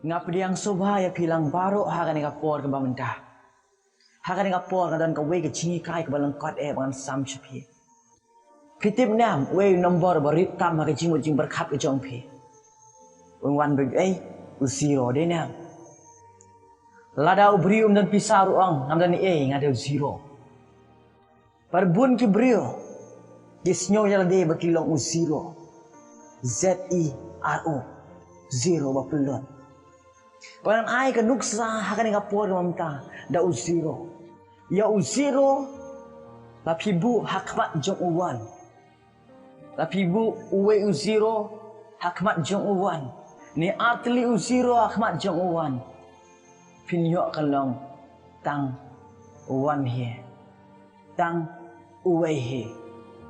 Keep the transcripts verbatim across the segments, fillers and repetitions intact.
Nga pdiang sngewbha ïa phi lang baroh ha kane ka por kaba mynta. Ha kane ka por nga don kawei ka jinghikai kaba lyngkot eh ba ngan sam sha phi. Phi tip ne em uei u nombor ba rit tam ha ka jingmut jingpyrkhat ka jong phi? Un wan bad ei, u zero, dei ne em? Lada u briew um don pisa ruh u ong ngam don ei, nga dei u zero. Bad bun ki briew ki sngew ïa lade ba ki long u zero. Z E R O. Zero ba pynlut. Ba ngan ai ka nuksa ha kane ka por mynta da u zero. Ïa u zero la phi buh ha khmat jong u one. La phi buh uwei u zero ha khmat jong u one, ne ar tylli u zero ha khmat jong u one, phin ïoh ka long tang one hi, tang uwei hi,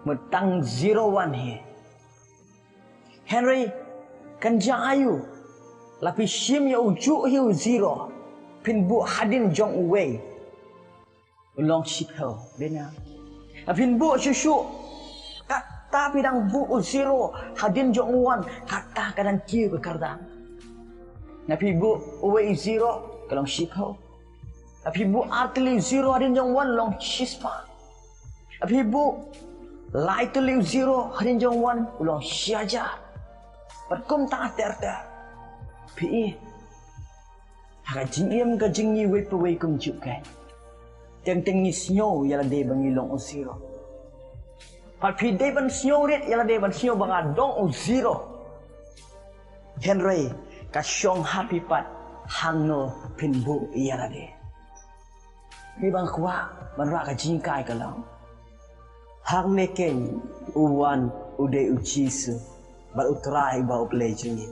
mut tang zero one hi. Hynrei kan jia aiu la phi shim ïa ujuh hi u zero phin buh hadien jong uwei? U long shiphew, dei ne em? La phin buh shuh shuh, kata phi dang buh u zero hadien jong u one, kata ka dang kiew ka kyrdan. La phi buh uwei u zero, ka long shiphew. La phi buh ar tylli u zero hadien jong u one, long shispah. La phi buh lai tylli u zero hadien jong u one, u long shi hajar. Bad kumta ter ter. Phi i, ha ka jingim ka jong ngi uwei pa uwei kumjuh keiñ. Teng teng ngi sngew ïa lade ba ngi long u zero. Bad phi dei ban sngew rit ïa lade, ban sngew ba nga dong u zero. Hynrei ka shong ha phi pat hangno phin buh ïa lade. Phi ban kwah ban rah ka jinghikai ka long, hangne keiñ u one u dei u Jisu bad u Trai uba U Blei jong ngi.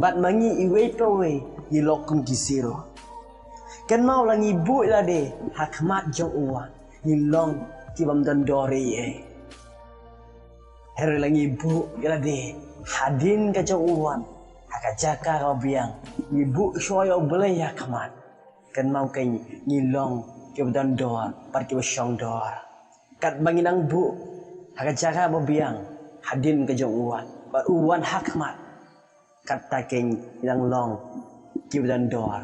Bad ma ngi iwei pa iwei ngi long kum ki zero. Kynmaw, la ngi buh ïa lade ha khmat jong u one, ngi long ki bym don dor ei ei. Hynrei la ngi buh ïa lade hadien ka jong u one, ha ka jaka kaba biang, ngi buh shuwa ïa U Blei ha khmat, kynmaw keiñ ngi long kiba don dor bad kiba shong dor. Katba ngi nang buh ha ka jaka ba biang hadien ka jong u one bad u one ha khmat, kata keiñ ngi nang long kiba don dor.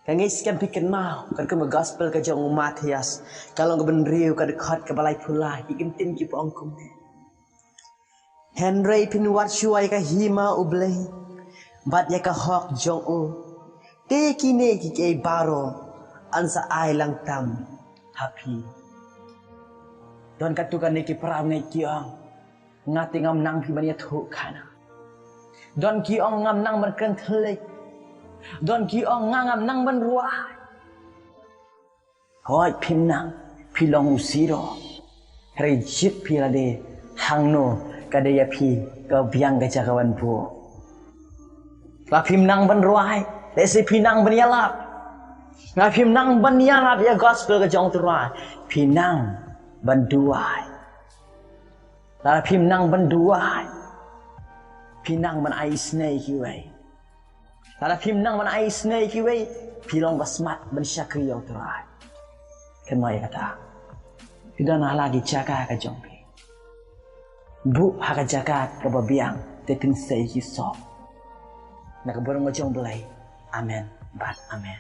Ka ngeit skhem, phi kynmaw, katkum ka gospel ka jong u Mathaios, ka lynnong kaba hynriew, ka dkhot kaba laiphew lai, ki kyntien kiba ong kumne: Hynrei phin wad shuwa ïa ka hima U Blei bad ïa ka hok jong u, te kine kiei kiei baroh yn sa ai lang tam ha phi. Don katto katne ki para ngeit ki ong, nga te ngam nang phi ban ïathuh khana. Don ki ong ngam nang ban kren thylliej. Don ki ong nga ngam nang ban rwai. Hooid, phim nang, phi long u zero. Hynrei jied phi ïa lade hangno ka dei ïa phi ka biang ka jaka ban buh. Ba phim nang ban rwai, lehse phi nang ban ïalap. Nga phim nang ban ïalap ïa gospel ka jong u Trai, phi nang ban duwai. Lada phim nang ban duwai, phi nang ban ai isynei ïa kiwei. Lada phim nang ban ai isynei ïa kiwei, phi long ba smat ban shakri ïa u Trai. Kynmaw ïa kata. Phi don ha la ki jaka ka jong phi. Buh ha ka jaka kaba biang, te pynsei ki soh. Na ka burom ka jong u Blei. Amen bad amen.